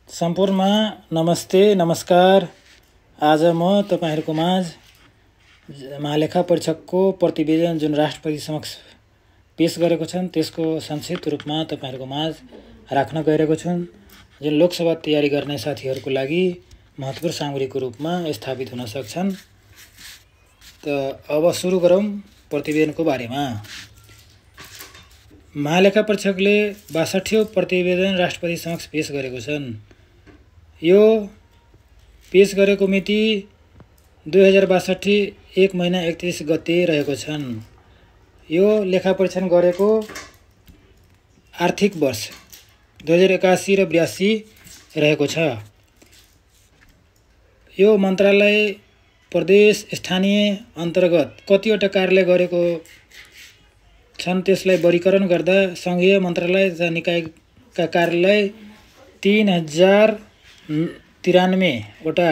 सम्पूर्णमा नमस्ते नमस्कार। आज म तपाईहरुको माझ महालेखा परीक्षकको प्रतिवेदन जुन राष्ट्रपति समक्ष पेश गरेको छन् त्यसको संक्षिप्त रूपमा तपाईहरुको माझ राख्न गइरहेको छु, जुन लोकसभा तयारी गर्ने साथीहरुको लागि महत्त्वपूर्ण सामग्रीको रूपमा स्थापित हुन सक्छन्। त अब सुरु गरौं प्रतिवेदनको बारेमा। महालेखा परीक्षकले 62औं प्रतिवेदन राष्ट्रपति समक्ष पेश गरेको छन्। यो पेश गरेको मिति 2062 1 महिना 31 गते रहेको छन्। यो लेखा परीक्षण गरेको आर्थिक वर्ष 2081 र 82 रहेको छ। यो मन्त्रालय प्रदेश स्थानीय अन्तर्गत कतिवटा कार्यालय गरेको छन् त्यसलाई वर्गीकरण गर्दा संघीय मन्त्रालय तथा निकायका कार्यालय 3093 वटा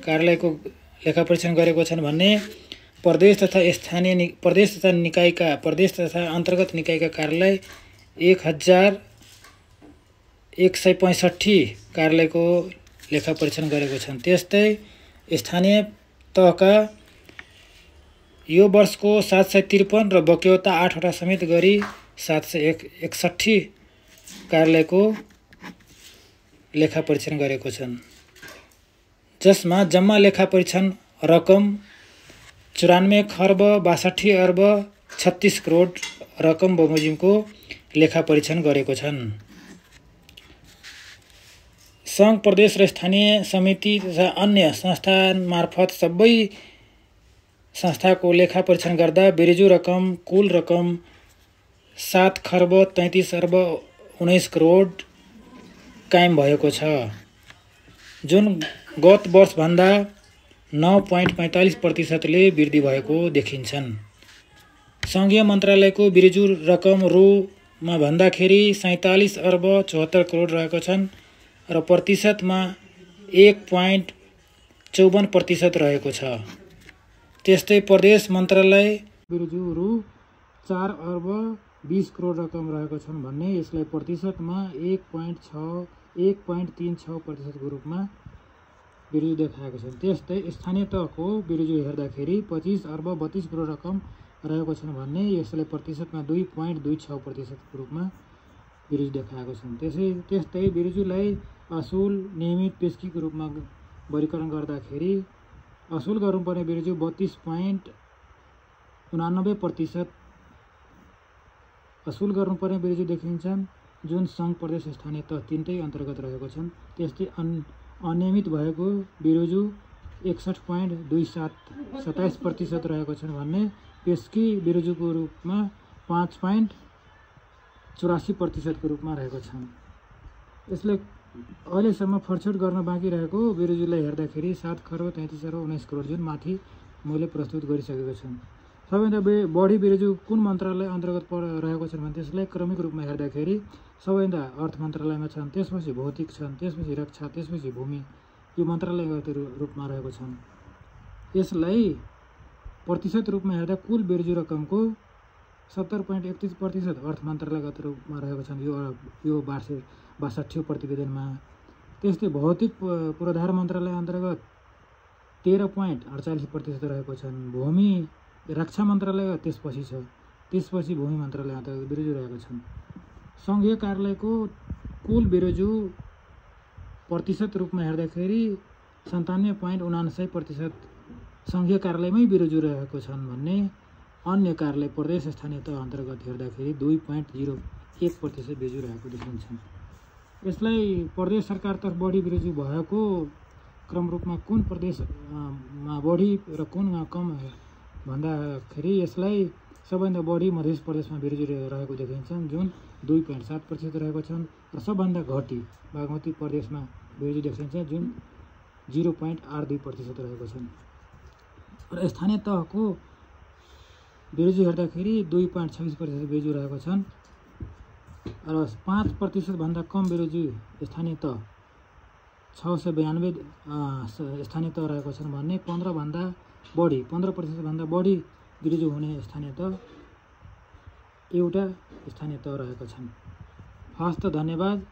कार्यालयको लेखा परीक्षण गरेको छन् भने प्रदेश तथा अन्तर्गत निकायका कार्यालय 1165 कार्यालयको लेखा परीक्षण गरेको छन्। त्यस्तै स्थानीय तहका यो वर्षको 753 र बक्यौता 8 वटा समेत गरी 761 कार्यालयको लेखा परीक्षण गरेको छन्, जसमा जम्मा लेखा परीक्षण रकम 94 खर्ब 62 अर्ब 36 करोड रकम बमोजिमको लेखा परीक्षण गरेको छन्। संघ प्रदेश र स्थानीय समिति तथा अन्य संस्था मार्फत सबै संस्थाको लेखा परीक्षण गर्दा बिरजु रकम कुल रकम 7 खर्ब 33 अर्ब 19 करोड कायम भएको छ, जुन गत वर्षभन्दा 9.45% वृद्धि भएको देखिन्छन्। संघीय मन्त्रालयको बिरजु रकम रुमा भन्दाखेरि 47 अर्ब 74 करोड रहेको छन् र प्रतिशतमा 1.54% रहेको छ। त्यस्तै प्रदेश मन्त्रालय बिरजु रु 4 अर्ब 20 करोड रकम रहेको छन् भन्ने यसलाई प्रतिशतमा 1.36% को रूपमा बिरजु देखाएको छ। त्यस्तै स्थानीय तहको बिरजु हेर्दाखेरि 25 अर्ब 32 करोड रकम रहेको छन् भन्ने यसलाई प्रतिशतमा 2.26% को रूपमा बिरजु देखाएको छन्। त्यस्तै बिरजुलाई असुल नियमित पेस्कीको रूपमा वर्गीकरण गर्दाखेरि असुल गर्नुपर्ने बिरजु 32.89% असुल गर्नुपर्ने बिरजु देखिन्छन्, जुन संघ प्रदेश स्थानीय तह तीनटै अन्तर्गत रहेको छन्। त्यस्तै अनियमित भएको बिरजु 61.27% रहेको छन् भन्ने पेस्की बिरजुको रूपमा 5.84% को रूपमा रहेको छन्। यसले अहिलेसम्म फरछोट गर्न बाँकी रहेको बिरजुलाई हेर्दाखेरि 7 खर्ब 33 अर्ब 19 करोड जुन माथि मैले प्रस्तुत गरिसकेको छु। सबैभन्दा बढी बिरजु कुन मन्त्रालय अन्तर्गत रहेको छन् भने त्यसलाई क्रमिक रूपमा हेर्दाखेरि सबैभन्दा अर्थ मन्त्रालयमा छन्, त्यसपछि भौतिक छन्, त्यसपछि रक्षा, त्यसपछि भूमि, यो मन्त्रालयगत रूपमा रहेको छन्। यसलाई प्रतिशत रूपमा हेर्दा कुल बिरजु रकमको 70.31% अर्थ मन्त्रालयगत रूपमा रहेको छन् यो वार्षिक 62औं प्रतिवेदनमा। त्यस्तै भौतिक पूर्वाधार मन्त्रालय अन्तर्गत 13.48% रहेको छन्। भूमि रक्षा मन्त्रालय त्यसपछि छ, त्यसपछि भूमि मन्त्रालय अन्तर्गत बिरजु रहेको छन्। संघीय कार्यालयको कुल बिरजु प्रतिशत रूपमा हेर्दाखेरि 97.79% संघीय कार्यालयमै बिरजु रहेको छन् भन्ने अन्य कार्यालय प्रदेश स्थानीय तह अन्तर्गत हेर्दाखेरि 2.01% बिरजु रहेको देखिन्छन्। यसलाई प्रदेश सरकारतर्फ बढी बिरजु भएको क्रम रूपमा कुन प्रदेशमा बढी र कुनमा कम भन्दाखेरि यसलाई सबैभन्दा बढी मध्य प्रदेशमा बिरजु रहेको देखिन्छन्, जुन 2.7% रहेको छन् र सबभन्दा घटी बागमती प्रदेशमा बिरजु देखिन्छ, जुन 0.82% रहेको छन्। र स्थानीय तहको बिरजु हेर्दाखेरि 2.26% बिरजु रहेको छन् र 5% भन्दा कम बिरजु स्थानीय तह 692 स्थानीय तह रहेको छन् भन्ने 15% भन्दा बढी बिरजु हुने स्थानीय तह एउटा स्थानीय तह रहेको छन्। हस्त धन्यवाद।